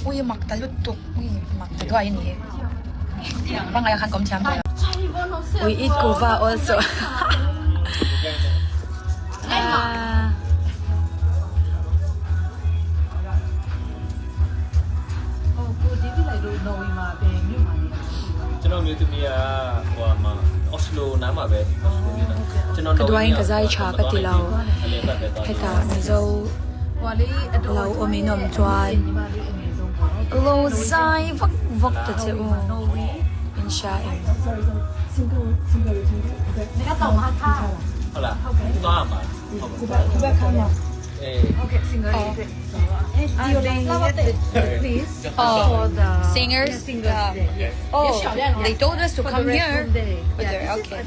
Ui a mak ta lutuk ui mak ta duai a ni e pangngai ah khan ka awm thiam tawh lo. We eat guava also ah. Ka duaiin ka zai tha ka ti lo hetah Mizo lo awm in awm chuan lo zai vak vak ta che u in hria em. Oh, singers? Yeah. Oh, they told us to come here. But they're okay.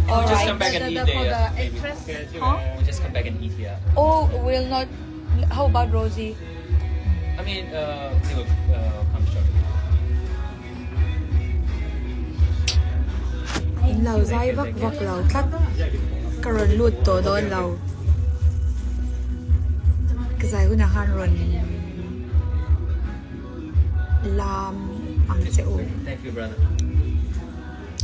All Just come right. back and eat there. Maybe. Huh? We just come back and eat here. Oh, we'll not. How about Rosie? I mean, they will come shortly. In lo zai vak vak lo tlat. Ka rawn lut tawh dawn lo. Ka zai hunah khan rawn lam ang che u. Thank you, brother.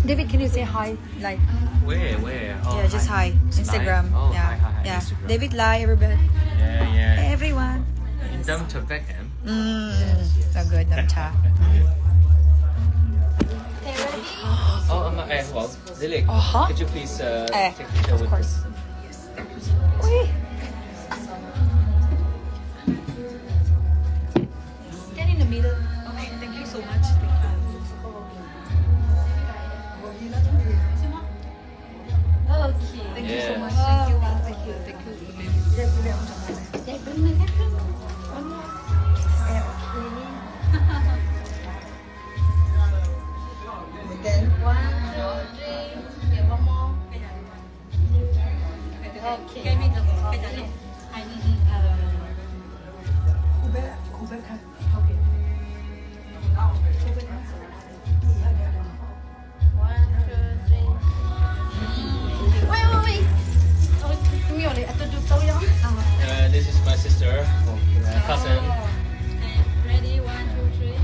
David, can you say hi? Like, Where, where? Oh, yeah, just hi. Instagram. Oh, yeah. hi, hi, hi. Yeah. Instagram. David Lai, everybody. Yeah, yeah. Everyone. In dam cha vek em? Mm, so good, dam cha. Oh, I'm not, eh, well, Lily, Uh-huh. could you please Eh, take a picture of with course. Ui. Stand in the middle. Okay, thank you so much. Thank you. Okay. Thank you so Thank much. you. Thank you. Thank you. One more. Eh, okay. One, two, three. Okay, one more. Okay. One, two, three. Wait, wait, wait. This is my sister, cousin. Ready, one, two, three.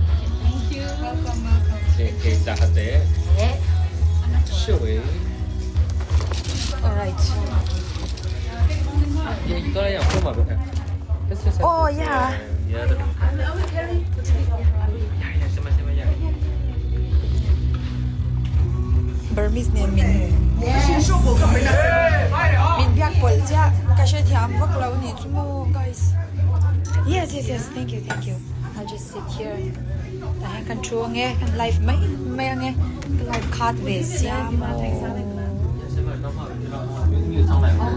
Okay, thank you. Welcome, welcome. Okay, okay, Shall we? All right. Oh, yeah. Yeah. Burmese nen min min biak pawlh chiah ka hrethiam vak lo nih chu maw guys. Yes yes yes thank you thank you I'll just sit here tah hian kan thu ange kan live mai mai ange ka live khat ve sia maw.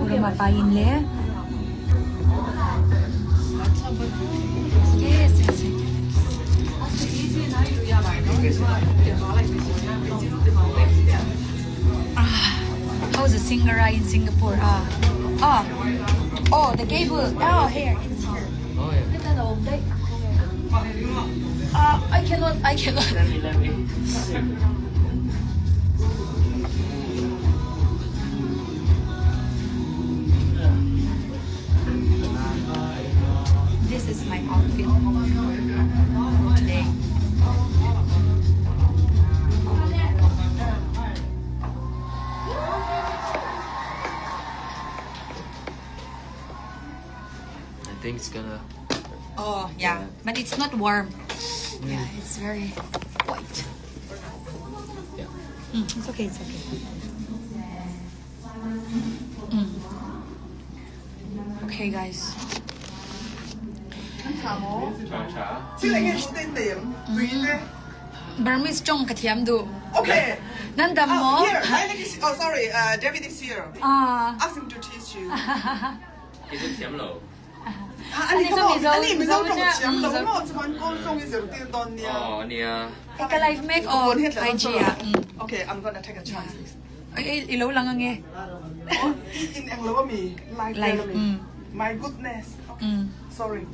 Rama pa in le. Yes yes thank you. Ah, how's the singer in Singapore? Ah, ah, oh, the cable. Oh, here, it's here. Oh, yeah. I cannot, I cannot. Let me, let me. This is my outfit for today. I think it's gonna. Oh, yeah. But it's not warm. Yeah, it's very white. Yeah. It's okay, it's okay. Mm. Okay, guys. Burmese chong ka thiam du. Okay. Nan dam maw? Here, oh sorry, David is here. Ah. Ask him to teach you. Kei cu thiam lo. Ani Mizo Mizo tong thiam lo maw chuan Kawl tong i zirtir dawn nia. Oh nia. Ka live mek aw IG ah. Okay, I'm gonna take a chance. I lo lang ange. Oh, in eng lo ami live Live. ami. My goodness. Okay. Sorry.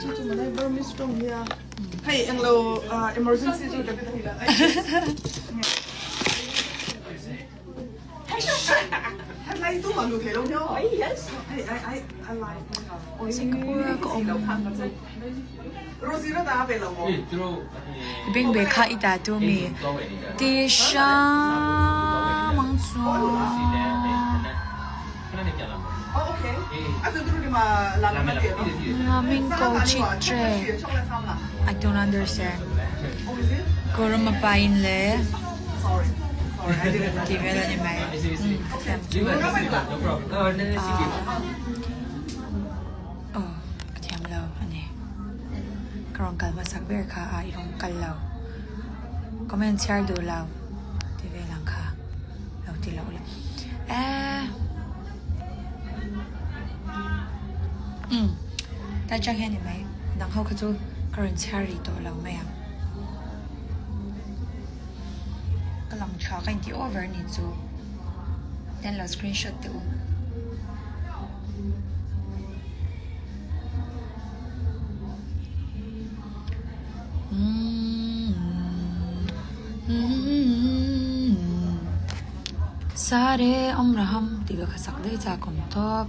Chu chu malay Burmese tong nia. Hey, eng lo emergency chu David hi la. Singapore a ka awm. Beng ve kha i dah tu mi ti hrang ang chu. Nga chitre I don't understand. Kawrama pa in le ti vel a ni mai. Ka thiam chu. Aw ka thiam lo a ni. Ka rawn kal hmasak ber kha a i rawn kal lo. Comment chhiar duh lo ti vel ang kha lo ti loh la. Ehh umm tlai chang hian ni mai dang ho kha chu ka rawn chhiar rih tawh lo mai ang. Ka lang tha ka inti over ni chu then lo screenshot teh u. Sare Amraham tih ve kha sak daih chak awm tawp.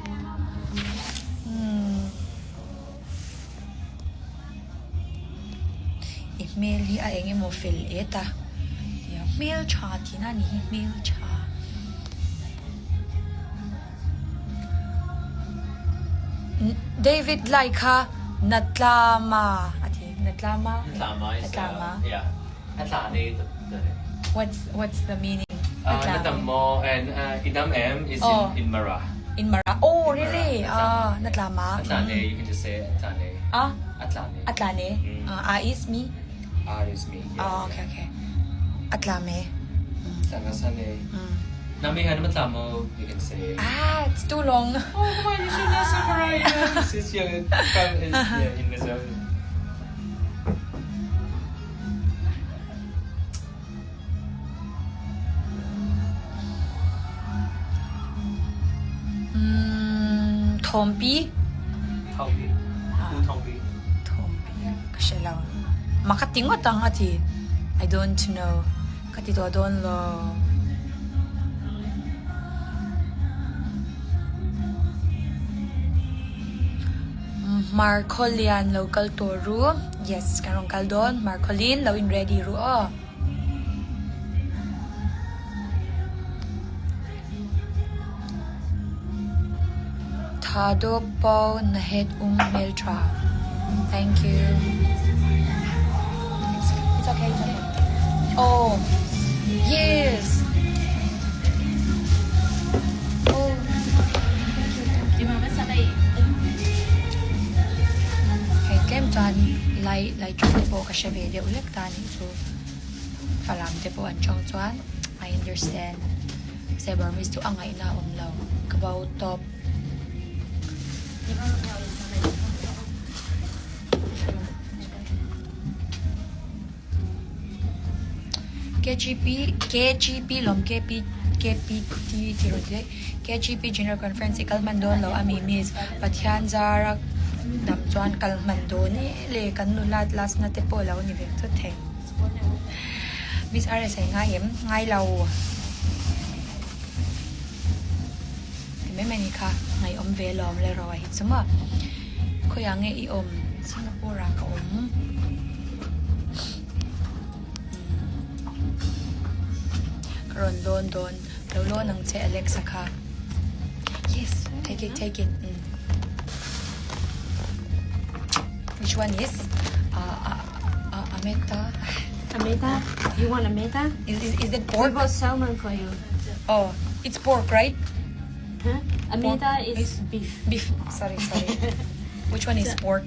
I hmel hi a eng emaw fel et a hmel tha tihna a nih hi hmel tha. David lai kha Natlama a ti Natlama Natlama is Natlama yeah Natlane What's what's the meaning Natlama and Idam em is in in Mara In Mara oh really ah Natlama Atlane you can just say Atlane ah Atlane Atlane ah is me Ah is me yeah ah okay okay Atlame Tlangasane Nami han matlamo you can say Ah it's too long Oh come on you should know Samurai Since you're from is yeah, in Mizoram. Umm Thawmpi. Thawmpi. Pu Thawmpi. Thawmpi ka hre lo. Ma ka ti ngawt ang a ti. I don't know. Ka ti tawh dawn lo. Markhawlian lo kal tawh ru. Yes, kan rawn kal dawn. Markhawlin lo in ready ru aw. Tha dawk pau na het um hmel tha. Thank you. It's okay, it's okay. Oh, yes. Oh, thank you, thank you. Hei tlem chuan lai lai tawng te pawh ka hre ve deuh hlek ta anih chu. Falam te pawh an tawng chuan I understand. Mahse Burmese chu a ngaihna a awm lo. Ka bo tawp. KGP KGP lawm KP KPT tih rawh tih KGP General Conference i kal hman dawn lo a mi miss Pathian zara dam chuan kal hman dawn e le kan nula last na te pawh lo ni ve thut thei Miss RS ai ngai em ngai lo ti mai mai ni kha ngaihawm ve lawm le rawh a hi chu maw khawiah nge i awm Singapore ah ka awm. Ka rawn lawn dawn lo lawn ang che Alexa kha yes take it take it mm which one is uh, uh, uh, Ameta Ameta you want Ameta is, is, is it pork we bought salmon for you oh it's pork right huh Ameta is, is beef beef sorry sorry which one is pork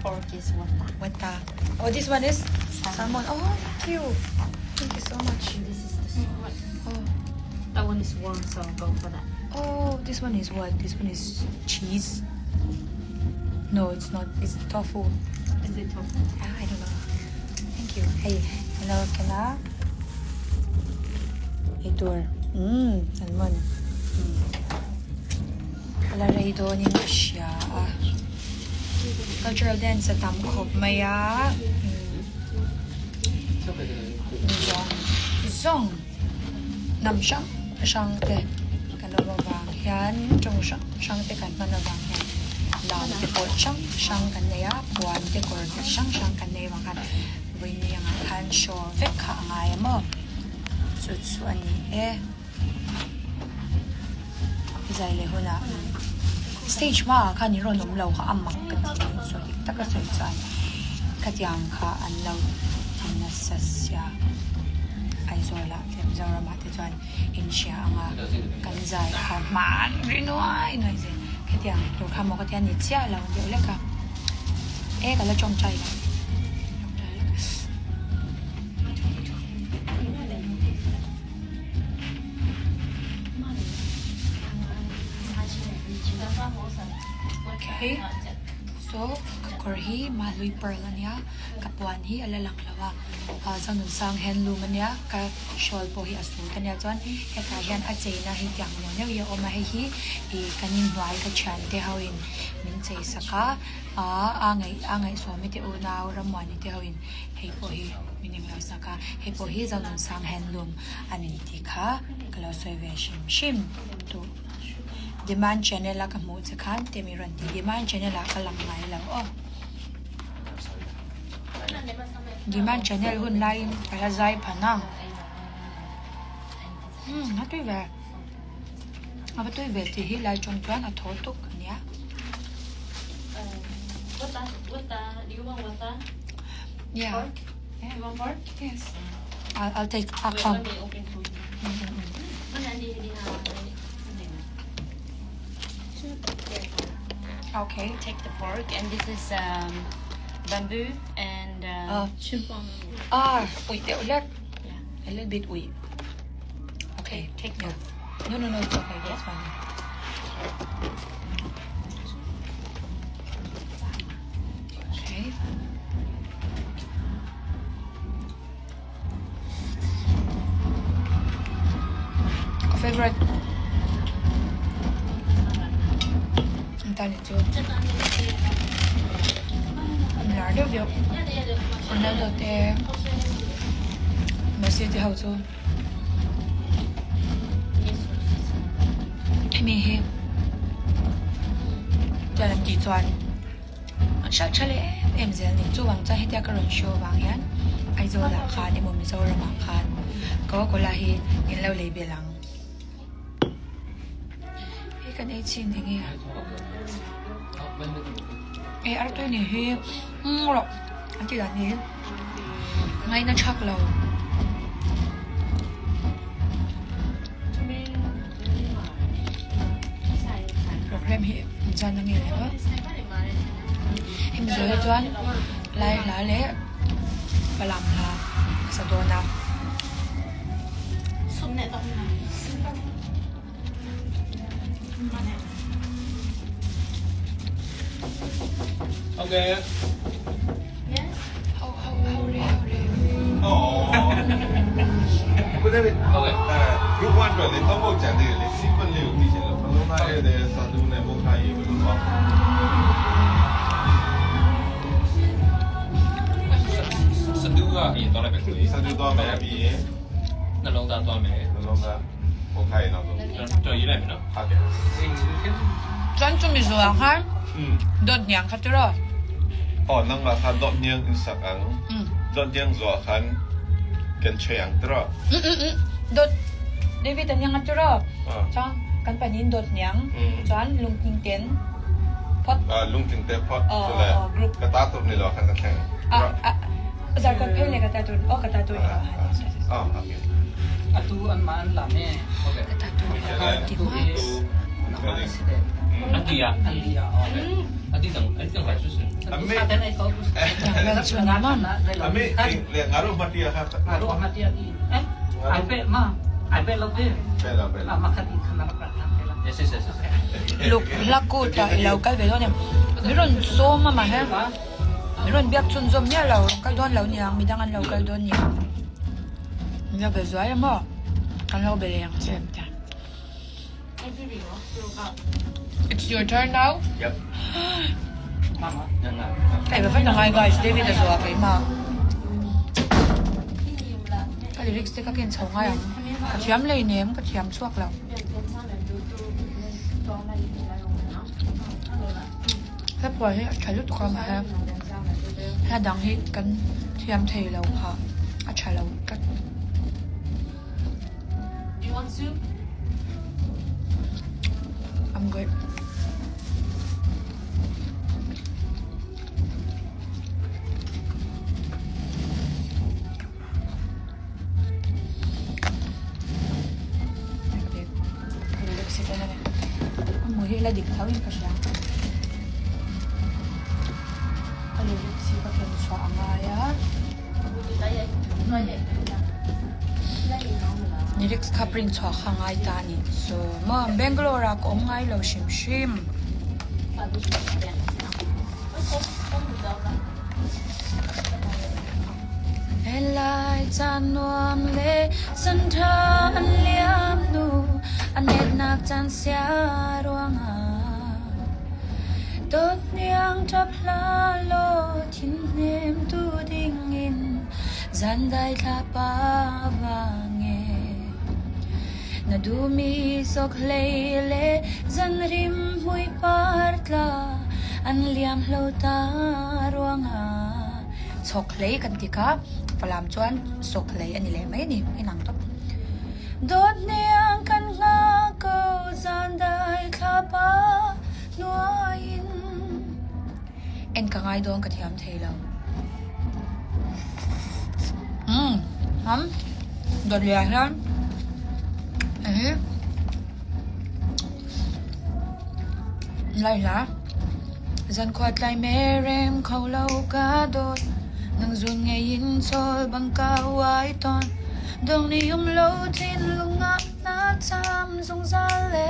Pork is wata. Wata. Oh, this one is salmon. Oh, thank you. Thank you so much. This is the sauce. Oh. That one is warm, so I'll go for that. Oh, this one is what? This one is cheese. No, it's not. It's tofu. Is it tofu? Ah, I don't know. Thank you. Hey, hello, can I? Eitur. Mm, salmon. Mm. A la rei dawnin ka hria a, cultural dance a tam khawp mai a, zawng zawng hnam hrang hrang te kan awm avang hian. hian tawng hrang hrang te kan hman avang hian lam te pawh hrang hrang kan nei a puan te kawr te hrang hrang kan nei avang khan vawiin angah khan shawl vek kha a ngai a maw chu chu a ni e zai leh hunah stage hmaah khan in rawn awm lo kha a mak ka ti ang chu dik taka sawi chuan khatiang kha an lo ti nasa sia Aizawl ah te Mizoram ah te chuan in hria ang a kan zai kha hman ri nuai nuai zel khatiang tur kha maw ka tia ni chiah lo deuh lek a e ka la tawngtai lo. Okay so ka kawr hi mahlui pearl ania ka puan hi a la lang lo a ah Zonunsang handloom ania ka shawl pawh hi a sut ania chuan hetah hian a cheina hi tiang neuh neuh hi a awm a hei hi ih kan inhnuai ka thiante ho in min chei sak a ah a ngaih a ngaihsawmi te unau Rammuani te ho in hei pawh hi min englo sak a hei pawh hi Zonunsang handloom a ni tih kha ka lo sawi ve hrim hrim duh demand channel a ka hmuh che khan te mi rawn ti demand channel ah ka lang ngai lo aw demand channel hun laiin ka la zai phan a umm a tui ve a va tui ve tih hi lai tawng chuan a thaw tuk a nia. Yeah. You want pork? Yes. I'll, I'll take a Wait, come. let me open food. Okay. Take the pork, and this is um, bamboo and um, Ah, ui deuh hlek. yeah. A little bit ui. Okay. Take Yeah. both. No, no, no, it's okay. That's fine. Okay. Ka favorite. Ang tali chu. Lar deuh deuh. Ronaldo te Messi te ho chu. Hemi hi tian an tih chuan an hralh tha leh em em zel a ni. Chuvang chuan hetia ka rawn show avang hian Aizawl ah khan emaw Mizoram ah khan Coca Cola hi in lo lei belh ang. Hei kan ei chin eng nge a? Ei artui ni hi umm rawh an tih dan hi ngaina thak lo. Program hi zan a nge leh a hemi zawh hi chuan lai hla leh palam hla a sa dawn a. Okay. Ho ho ho re ho re. ကိုတဲ့ ဟုတ်ကဲ့ အဲ group 1အတွက်လေသုံးဖို့ကြံသေးတယ်လေ sequence လေးကိုသိချင်လို့ဘလုံးသားရဲ့တဲ့စာသူနဲ့မုတ်ခါရေးဘယ်လိုသွား စတူကအရင်တော့လိုက်မယ်ကိုကြီး စာသူသွားမယ်ပြီးရင် နှလုံးသားသွားမယ် ဘလုံးသားမုတ်ခါရေးနောက်ဆုံး ကျွန်တော်ရေးလိုက်မယ်နော် ဟုတ်ကဲ့ Chuan chumi zuah khan อืม dawt hniang kha tiraw. အော်နငါခါဒေါ့ညင်းစကန်ဒေါ့ညင်းဇောခန်ကန်ချေယန်တရ Mm mm mm. Dawt David an hniang a tiraw. အာ Chuan kan panin dawt hniang. Chuan lungting ten phawt. အာလုံတင်တဲ့ဖော့ဆိုလေကတာတုန်နေလောခန်ကန် Ah ah zarkawt phei leh ka ta tur aw ka ta tur ni lo han. အော်ဟုတ်ကဲ့ Atu an ma an lam e. ဟုတ်ကဲ့ Ka ta tur ni lo han ti ma. အန်တီယာ An dia o. အန်တီတောင်အန်တီတောင်ကဆွဆွ အမေတဲ့ကော အမေလေငါတို့မတီးခါ ငါတို့အမတီးဒီအဲအိုင်ပဲမအိုင်ပဲလောက်တယ် ပဲလာပဲလာ အမခတိခမရပတ်တယ်လား yes yes yes Luk hla kut ah i lo kal ve dawn em. Mi rawn sawm a mah he. Mi rawn biak chhun zawm miah lo rawn kal dawn lo niang midang an lo kal dawn niang. Min lo be zuai a maw? Kan lo be leh ang che em tia. It's your turn now. Yep. Ka iba fan angai guys David a zuah keimah. Ka lyrics te ka ken chho ngai ang. Ka thiam lei nem ka thiam chhuak lo. Hla phuah hi a tha lutuk a mahse hla dang hi kan thiam thei lo kha a tha lo tlat. I'm good. La dik tho in ka hria a lyrics hi ka ken chhuah a ngai a lyrics kha print chhuah kha a ngai ta a ni chu maw Bangalore ah ka awm ngai lo hrim hrim. Helai caan nuam le sanṭha an liam hnu a netnak caan sia ruangah dawtniang ṭap hlah law thinhnem tu dingin zandai thlapa a vang e. Na duhmi sokhlei le zanrim muipar tla an liam hlo ta ruangah Chhawkhlei kan ti kha Falam chuan sawkhlei a ni leh mai a ni, inang tawp. Dawt hniang kan hngak ko zan dai thlapa hnuaiin. En ka ngai dawn ka thiam thei lo. Umm ham dawt leh ah hian ehe lai hla. Zankhua tlai merem kho lo ka dawt Nang zun ngei in chawl bang ka uai tawn Dong ni um lo thinlung ah na cham zungzal e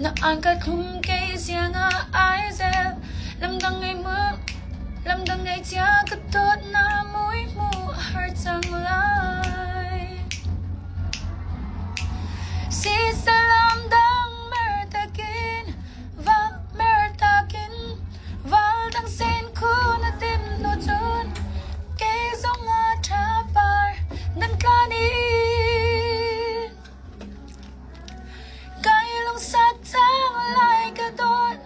Na an ka thlum kei siang ah ai zel Lam dang ngei mu lam dang ngei chia ka dawt na mui hmu a har cang lai Si salam dang Mer takin va mer takin val dang sin khu na tim hnu cun kei zong a ṭha par nan tlan i kai lungsak cang lai ka dawt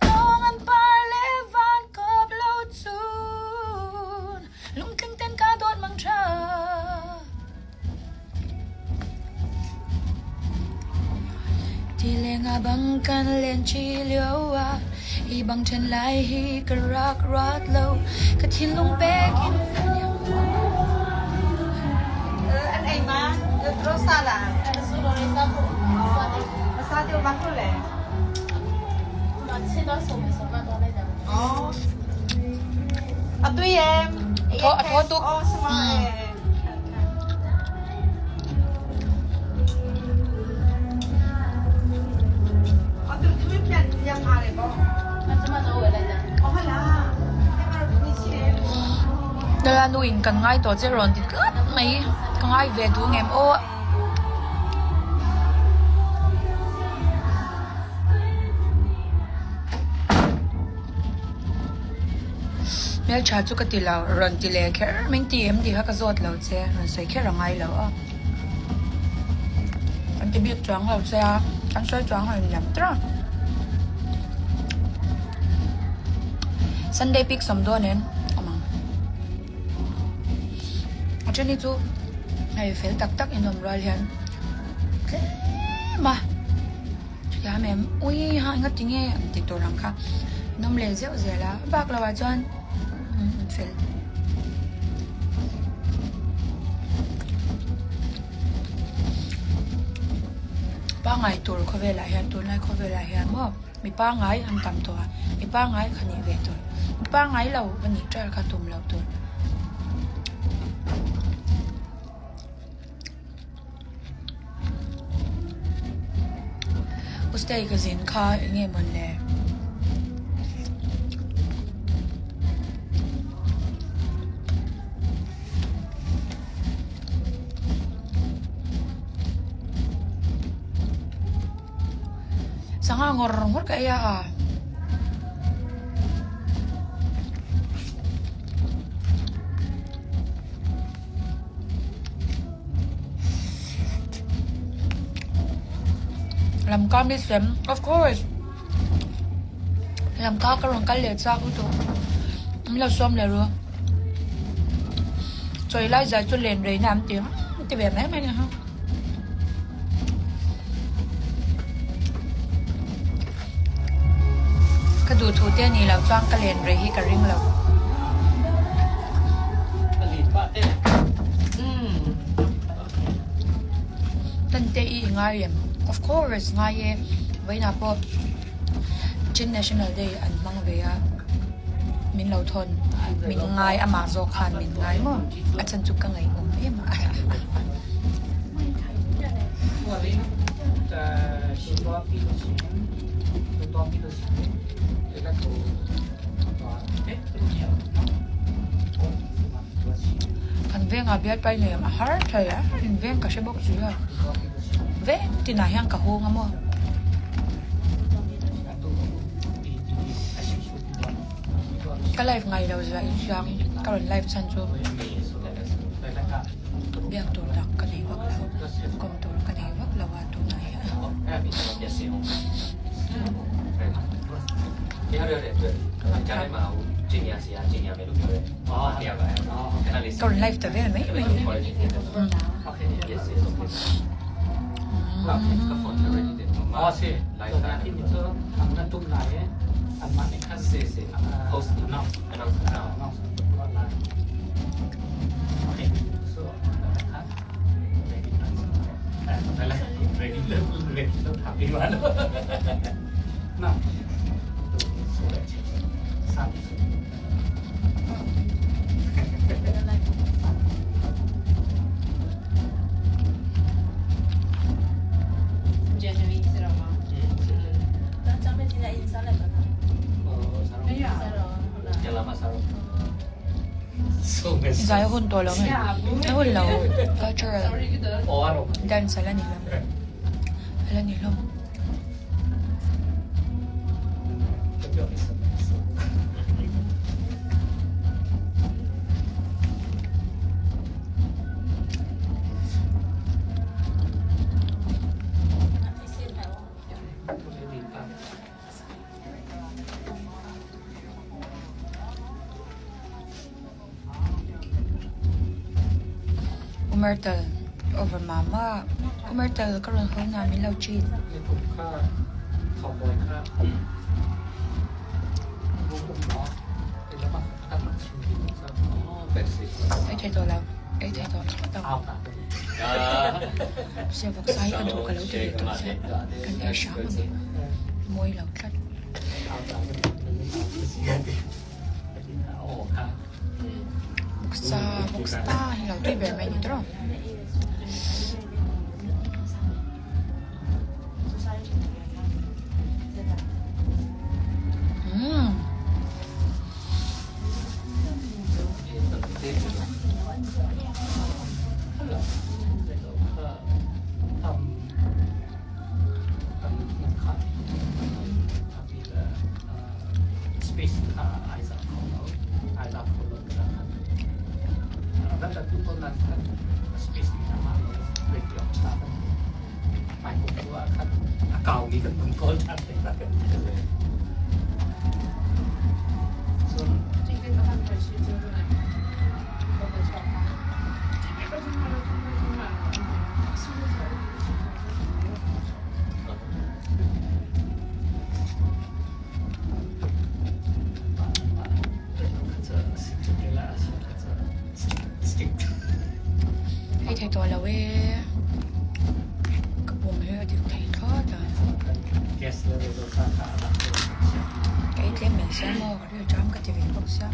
Tawng an par le van kawp lo cun lungtling ten ka dawt mang ṭha. Ti le nga bang kan len ṭi lio ah hi bang ṭhen lai hi ka rak ruat lo ka thinlung pek in. An ei ma rosa la. Sa tiêu bắn rồi lẹ. A tui em. Tho a tho tuk. Oh, sama eh. Dala nu in kan ngai tawh che rawn ti tlat mai ka ngai ve duh ngem aw. Hmeltha chu ka ti lo, rawn ti leh kher min ti em tih kha ka zawt lo che, rawn sawi kher a ngai lo a. An ti bik chuang lo che a, an sawi chuang lo in lam tawk. Sunday pic sawm dawn em awm ang. A then hi chu hei fel tak tak in awm rual hian tlem a chutiang em ui ha enga tinge an ti tur ang kha an awm leh zeuh zel a bak lo ah chuan an fel. Pangngai tur khawvelah hian tunlai khawvelah hian maw. Mi pangngai an tam tawh a, mi pangngai kha nih ve tur. Mi pangngai lo va nih ṭal kha tum lo tur. Ustai ka zin kha eng nge mawn le? Sangha ngawr ngawr ka ei a. Lamka miss em? Of course! Lamka ka rawn kal leh chak lutuk. Min lo sawm leh ru. Chawi lai zai chu len reina an ti ti ve mai mai nia. Ka duh thu te anih loh chuan ka len rei hi ka ring lo. Tante i i ngai em? Of course ngai e. Vawiinah pawh Chin National Day an hmang ve a, min lo thawn. Min ngai amah zawk khan min ngai maw? A chan chu ka ngaihawm em a. Kan vengah bial pai nei a har thei a, in veng ka hre bawk si a, veng tinah hian ka hawng a maw. Ka live ngai lo zia in hriang ka rawn live chhan chu biak tur dang ka nei vak lo, kawm tur ka nei vak lo a tunah hian. Ka rawn live ta vel mai mai ni. Zai a hun tawh lo nge a hun lo cultural dance ala ni hlawm ala ni hlawm. Umertal over mama Umertal ka rawn haw na min lo treat. Ei thei tawh lo ei thei tawh thlawt ang. Siavawk sai ka duh ka lo ti ve tawh che kan ei hram ang e mawi lo tlat. Bawksa bawksa hi lo tui ber mai ni tawh. Umm. Hei thei tawh lo e ka pum hi a dik thei thlawt a ka ei tlem mai sia maw ka rilṭam ka ti ve bawk sia.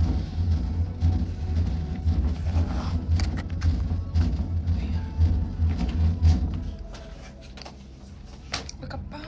Ka pa.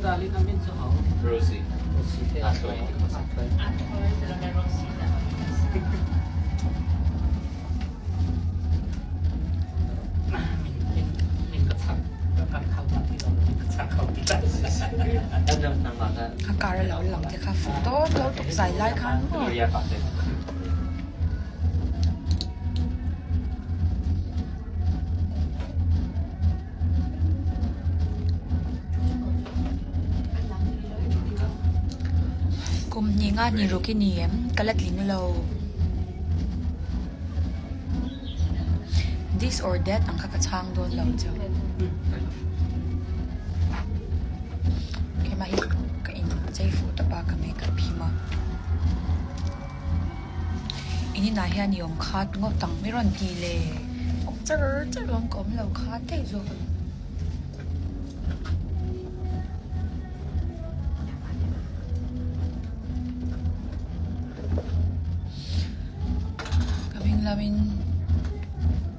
Rosie. A thawi ti kha. A thawi ti lo le Rosie dah. A kar a lo lang te kha fuh tawp lo tuk zai lai khan maw. Kum hnih nga ni ruk i ni em? Ka la tling lo. This or that ang kha ka chhang dawn lo chu. Keimah hi ka in chei fuh tawp a ka makeup him a. In inah hian i awm khat ngawt ang mi rawn ti le. Awm char char lo ang ka awm lo khat daih zawk ang. Ka hming lamin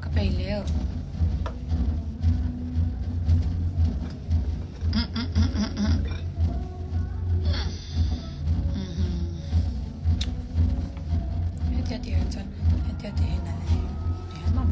ka peih leh. Hetia tih ah chuan hetia tih hi nalh a ni ang maw.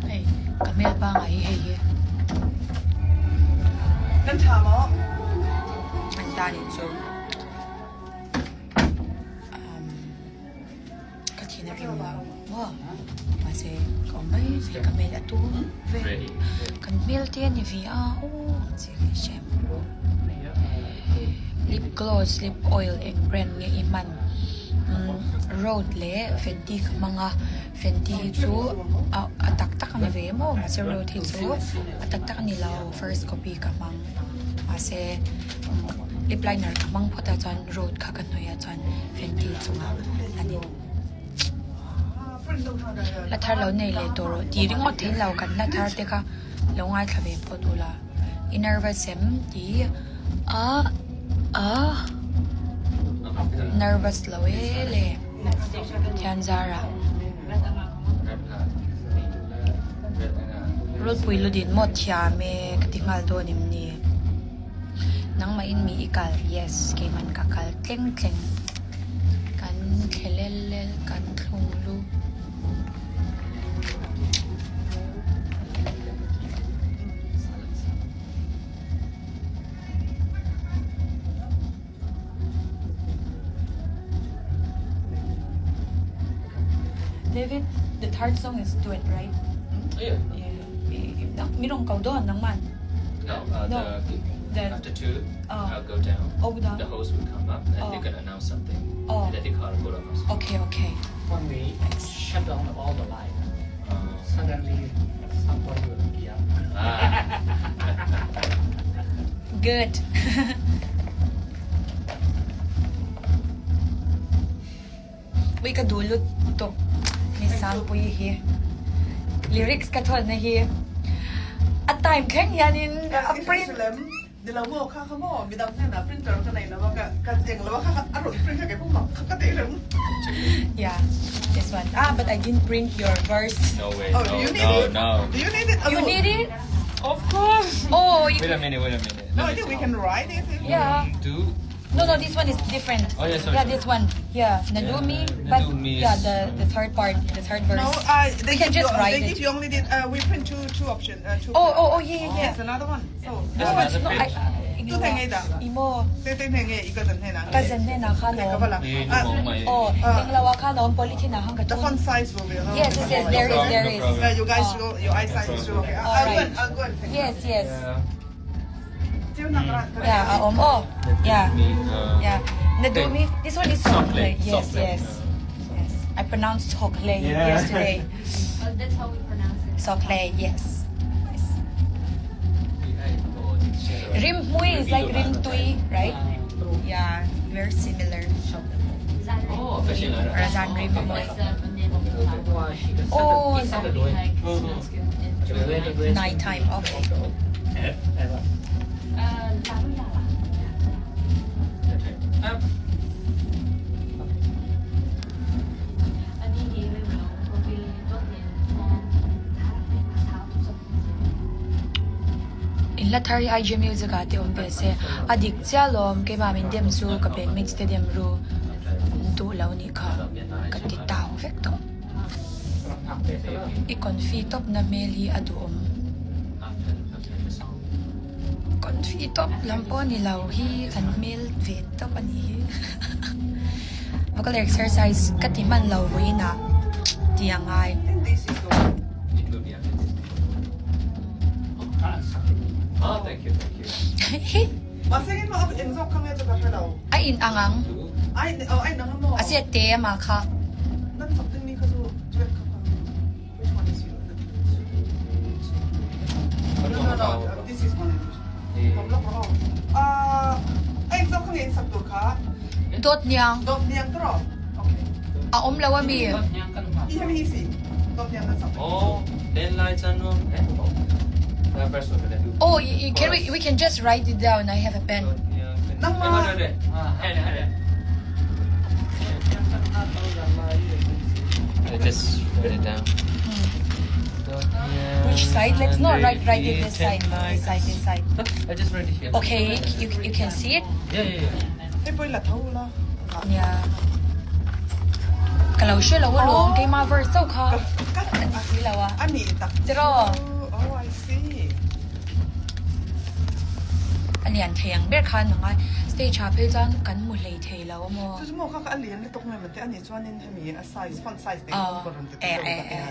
Hei ka hmel pangai hi hei hi. Kan tha maw? An ta nih chu. Ka thin a rim lo maw mahse ka awm mai mai ka hmel a tum ve kan hmel te a ni ve a aw ang chi ka hre lip gloss lip oil eng brand nge i hman rode leh fenty ka hmang a fenty hi chu a tak tak a ni ve maw mahse rode hi chu a tak tak a ni lo first copy ka hmang mahse lip liner ka hmang phawt a chuan rode kha ka hnawih a chuan. Fenty chungah a ni. Hla thar lo nei leh tawh rawh tih ringawt theih lo kan hla thar te kha lo ngaithla ve phawt ula. I nervous em tih a a nervous lo e le thian zarah. Rulpui ludin maw thiam e ka ti nghal dawn em ni? Nangmah in mi i kal? Yes, keiman ka kal tleng tleng. Kan thle lel lel, kan thlung lu. David, the third song is duet, right? Yeah. Yeah. Mi rong ko dawn nangman. No, uh, No. the, The- after two, Oh. I'll go down. Oh, down. The host will come up and Oh. they're gonna announce something. Oh. And then they call both of us. Okay, okay. When we shut down all the light, suddenly someone will appear. Ah. Good. Ui ka duh lutuk ni Sangpui hi lyrics ka thawn na hi a time thleng hianin a print Ni lo maw kha kha maw midang hnenah printer ka nei lo a ka ka eng lo a kha kha a rawn print kha kei pawh mak kha ka tih reng. Yeah this one ah but I didn't print your verse. No way. Oh, no, do you need no, it? no. Do you need it? You need it? Of course. Oh, you, Wait a minute, wait a minute. No, Let I me think we see. can write it. yeah. Do. No no this one is different. Oh yeah sorry. Yeah this one. Yeah Nadumi but Nadumi yeah is- the the third part the third verse. No, uh, they We can give just you, write they it. give you only the, uh, we print two two option uh, two. Oh oh oh yeah yeah yeah. Yes, another one. So There's No, it's another not. I, page. 都聽起得 Imo 對對聽嘅一個人聽啦。 ka zan ne na kha 你咁 lo. 啦。 Eh, 啊 no, my- Oh, Ah. eng lawa kha lo polythene na hang ka The thun. font size will be a little Yes, bit yes, yes, there is, there is. No problem. Yeah, you guys will, your eyesight is still okay. I'll go and, I'll go and take Yes, yes. Yeah. Yeah, um, oh, yeah, Me, yeah. Nadumi, this one is Sokle, sokle. Yes, sokle. yes, yes. I pronounced sokle Yeah. yesterday. Oh, that's how we pronounce it. Sokle, yes. Yes. Rim mui is like rim tui, right? Yeah, very similar. Oh, fashion. Razan rim mui. That's the name of the flower. Oh, It's something like smells good in night time. Okay. La In la thar hi IG music ah te awm ve se a dik chiah lawm keimah min dem chu ka bandmates te dem ru an duh lo nih kha ka ti tau vek tawh. I confi tawp na hmel hi a duhawm. Confi tawp lam pawh ni lo hi kan hmel ve tawp a nih hi. Vocal exercise ka ti hman lo vawiin ah tih a ngai. A in ang ang. A sia te ama kha. Dawt niang. A awm lo ami. Oh, can we we can just write it down. I have a pen. I just write it down. Which side? Let's not write write it this side. This side, this side. I just write it here. Okay, you you can see it. Yeah, yeah, yeah. Nia. Ka lo hre lo alawm keimah verse chauh kha a ni si lo a. Tiraw. A lian thei ang ber khan a ngai. Stage ah phei chuan kan hmu hlei thei lo a maw? Aw eh eh eh.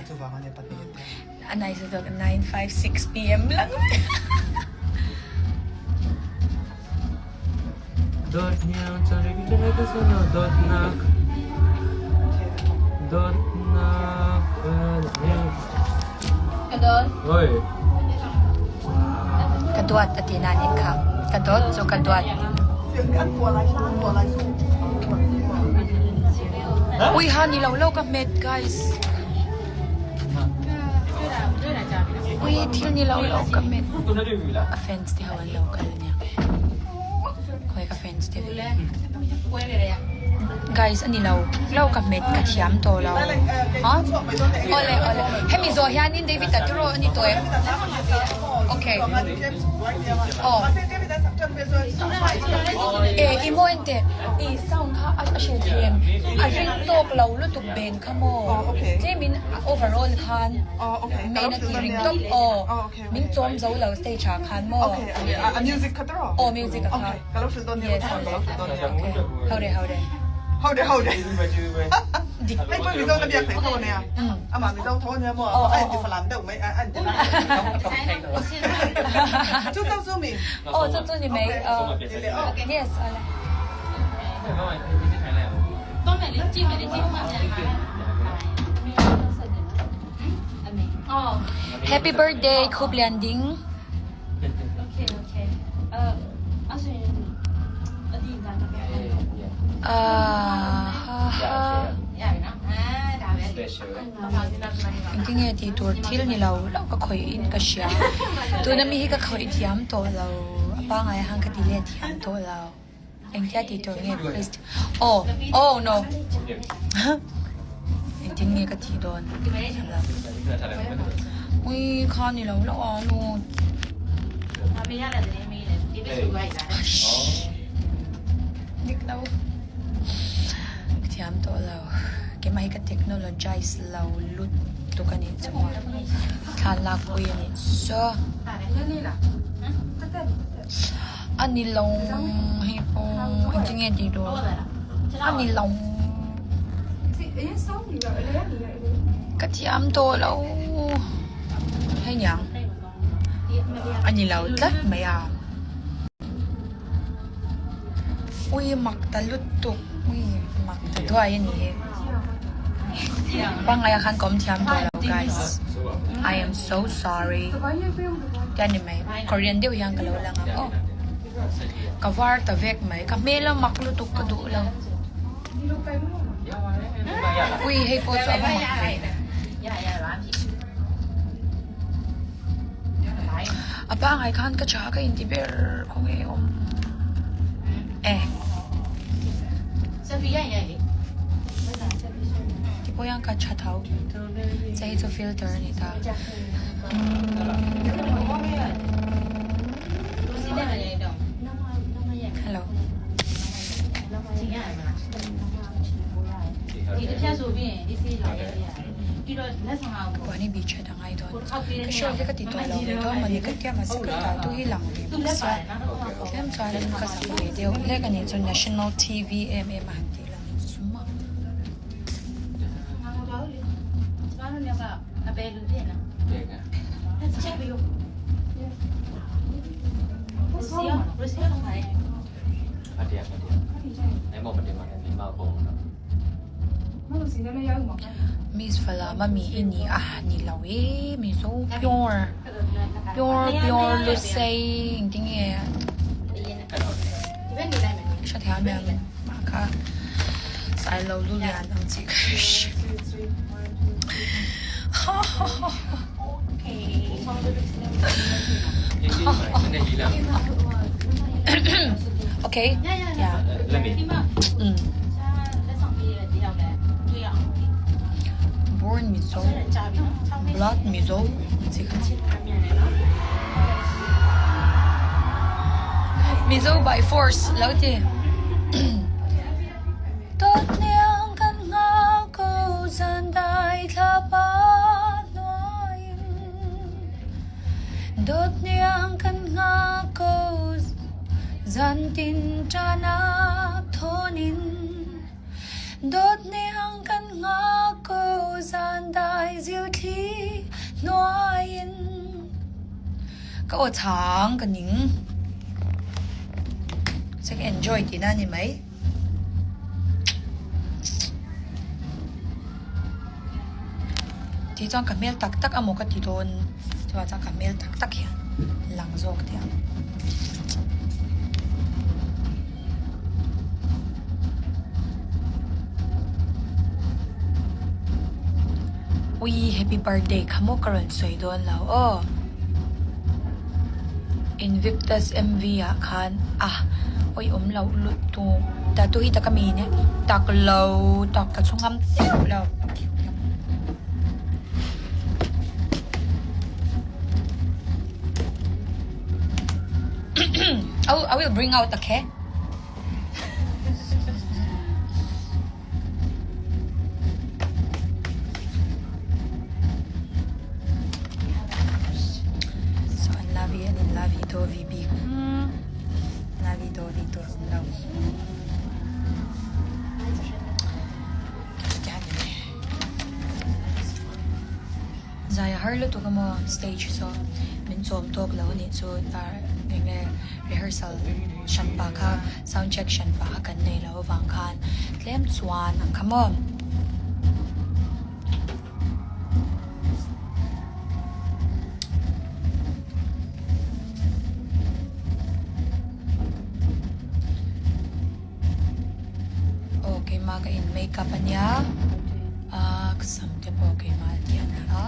A nice lutuk 9:56 pm lang. Ka duat a ti na nih kha. Ka dawt chu ka duat. Ui ha ni lo lo ka hmet guys. Ui thil ni lo lo ka hmet. A fans te ho an lo kal ania. Khawi ka fans te ve. Guys a ni lo lo ka hmet ka thiam tawh lo. Ha? Awle awle. Hemi zawh hianin David a tiraw a ni tawh em? Okay. Aw. E i maw enteh i sound kha a hre thei em? A ring tawk lo lutuk ben kha maw? Tlemin overall khan main a ti ring tawp aw. Min chawm zo lo stage ah khan maw? Aw music a kha. Yes. Okay. Hore hore. Dik. Aw chu chu ni mai yes awle. Happy birthday Khup Lian Ding. Engtin nge tih tur thil ni lo lo ka khawih in ka hria. Tuna mi hi ka khawih thiam tawh lo. A pangai a hang ka ti let thiam tawh lo. Engtia tih tur nge please. Oh oh no. Engtin nge ka tih dawn thiam lo. Ui kha ni lo lo a nu. Shh. Dik lo. Ka thiam tawh lo. Keimah hi ka technologize lo lutuk a nih chu maw. Thla lak pui a nih chu. A ni lo hei pawh engtin nge tih tur a ni lo. Ka thiam tawh lo. Hei niang. A ni lo tlat mai a. Ui mak ta lutuk ui mak ta duai a ni hi. Pangngai ah khan ka awm thiam tawh lo guys. I am so sorry. Tia ni mai Korean deuh hian ka lo lang ang aw. Ka var ta vek mai ka hmel a mak lutuk ka duh lo. Ui hei pawh chu a va mak ve. A pangai khan ka tha ka inti ber khawnge awm e. Ti pawh hian ka tha tho che hi chu filter a ni ta. Hello. Puan i bih that a ngai dawn. Ka show hi ka ti tawh lo ve dawn mawni ka tia mahse ka ta tu hi lang ve bawk sia. Tlem chuan ka zak ve deuh hlek a nih chu National TV em em a han tih lang sum a. Miss Valama mi i ni a ni lo e Mizo pure pure pure Lusei engtin nge hre thiam em mah kha Sailo lu lian ang chi kha ha ha ha ha. Okay, yeah. Mm. Born Mizo, blood Mizo, Mizo by force lo ti. Tốt niang kan nga ko zan dai thla pa hnuaiin Dawt niang kan nga ko zan tin ṭanak thawnin Dawt niang kan nga ko zan dai zilthli hnuaiin Ka aw chang ka ning. Che ka enjoy tihna a ni mai. Tih chuan ka hmel tak tak amaw ka ti dawn chuvang chuan ka hmel tak tak hian lang zawk teh ang. Ui happy birthday kha maw ka rawn sawi dawn lo aw. Invictus MV ah khan ah awi awm loh lut tu tattoo hi taka mi ne tak lo tak ka chhung ngam teuh lo. I will bring out okay. So an la vi an in la vi do vi bik la vi do vi tur awm lo. Zai a har lutuk emaw stage saw min chawm tawk lo anih chu eng nge rehearsal hran pah kha sound check hran pah kha kan nei loh avang khan tlem chuan ang kha maw. Aw keimah ka in make up ania ah ka sam te pawh keimah tih a ni a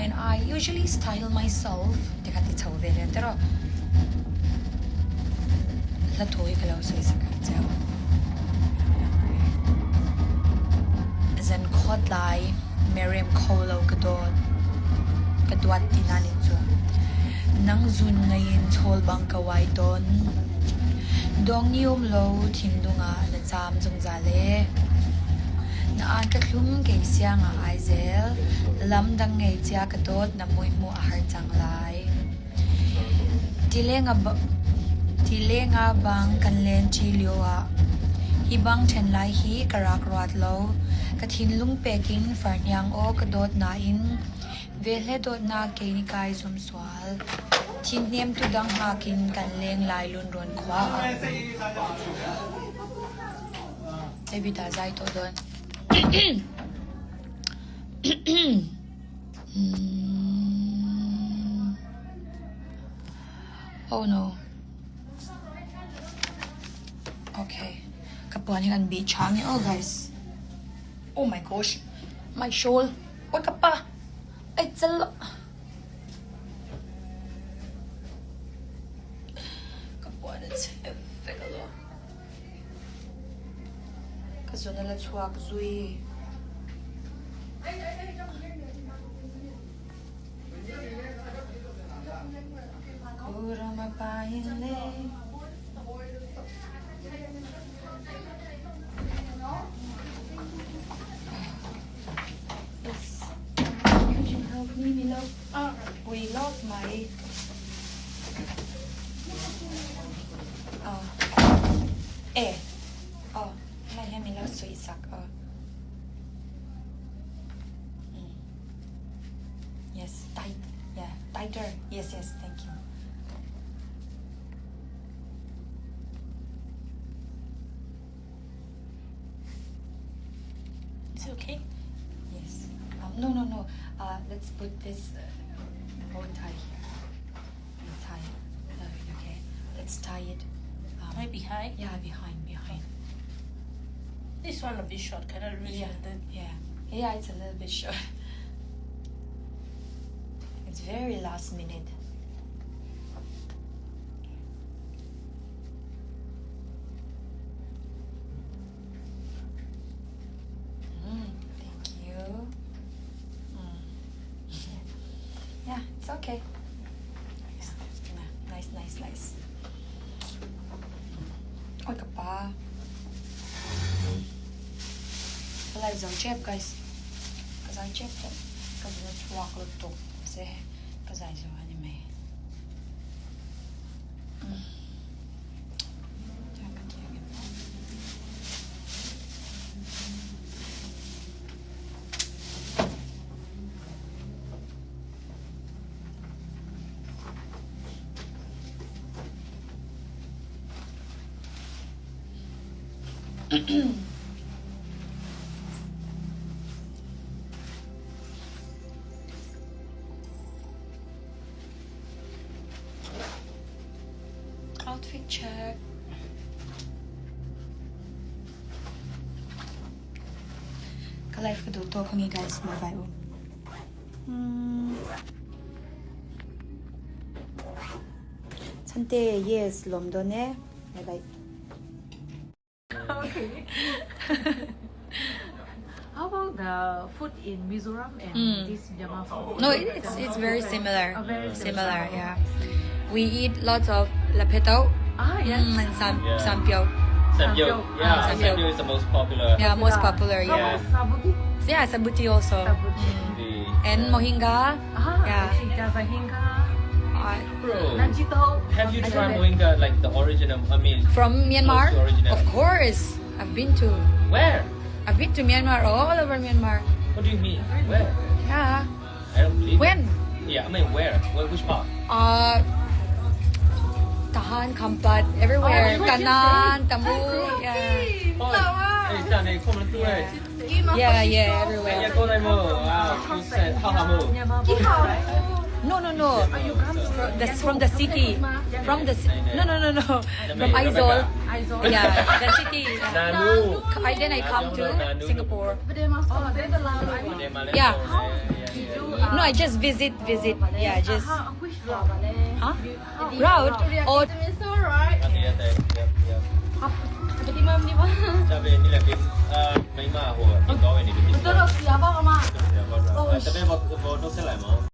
and I usually style myself te kha ti chho ve leh ang tiraw hla thu hi ka lo sawi sak ang che zan khawt lai Miriam kho lo ka dawt ka duat tihna nih chu nang zun ngeiin chhawl bang ka uai tawn. Dawng ni um lo thinlung ah na caam zungzal ee. Na aan ka thlum kei siang ah ai zel. Lam dang ngei cia ka dawt na mui hmuh a har cang lai. Tileng ah bang kan len ṭi lio ah hi bang ṭhen lai hi ka rak ruat lo. Ka thinlung pek in farhniang aw ka dawt nain velhle dawtnak kei nih kai zum sual. Thinhnem tudang hngak in kan leng lai lunrawn khua ah. David ah zai tawh dawn. Oh no. Okay. Ka puan hi kan bih tha nge aw guys. Oh my gosh. My shawl. Oi ka pa. Ai chal. Ka puan a chhe vek alo. Ka zun a la chhuak zui. Yes. Could you help me, Milo? We love my Eh, oh, mai hian min lo suih sak aw. Yes, tight. Yeah, tighter. Yes, yes, thank you. Is it okay? Yes. No, no, no. Let's put this bow tie here. Tie. Okay. Let's tie it. Tie behind? Yeah, behind, behind. This one a bit short. Can I reach Yeah, it? yeah. Yeah, it's a little bit short. It's very last minute. Thank you. Yeah, it's okay. Nice, nice, nice. Oi ka pa. Ka live zo chep guys. Ka zai chep tawh. Ka zun a chhuak lutuk se ka zai zo ani mai. Outfit check. Ka life ka duh tawk ange guys. Bye bye u. Chhante yes lawm dawn e. Bye bye. Okay. How about the food in Mizoram and this Myanmar food? No, it's very similar. Oh, very similar. Yeah. We eat lots of lapetao Ah, yes. and sam Yeah. sampyo. Samgyeop. Yeah, Samgyeop. samgyeop is the most popular. Yeah, most popular. How Yeah. about sabuti? Yeah, sabuti also. Sabuti. The, And mohinga. Ah, Yeah. I see. Jazahinga. Bro, Nanjito. have you I tried don't know. mohinga like the origin of? I mean, From Myanmar? Close to original. Of course. I've been to where? I've been to Myanmar, all over Myanmar. What do you mean? Where? Yeah. I don't believe. it. When? Yeah, I mean where? Where? Which part? Tahan, Khampat, everywhere. Oh, you went Kanan, Tamu. Yeah. Oh, hey, 像那空门都哎， Yeah, yeah, everywhere. 哎，过来么？啊，就是好好么？ Myanmar border, right? No, no, no. From the city. From the no, no, no, no. From Aizawl. Aizawl. Yeah, the city. Nanu. I then I come to Singapore. Oh, there's a lot. I mean, Yeah. No, I just visit, visit. Yeah, just how, which route? huh? Route or 对对对对。下边你两边呃没嘛，我挺高位你的。 都是哑巴嘛。这边我我都是来吗？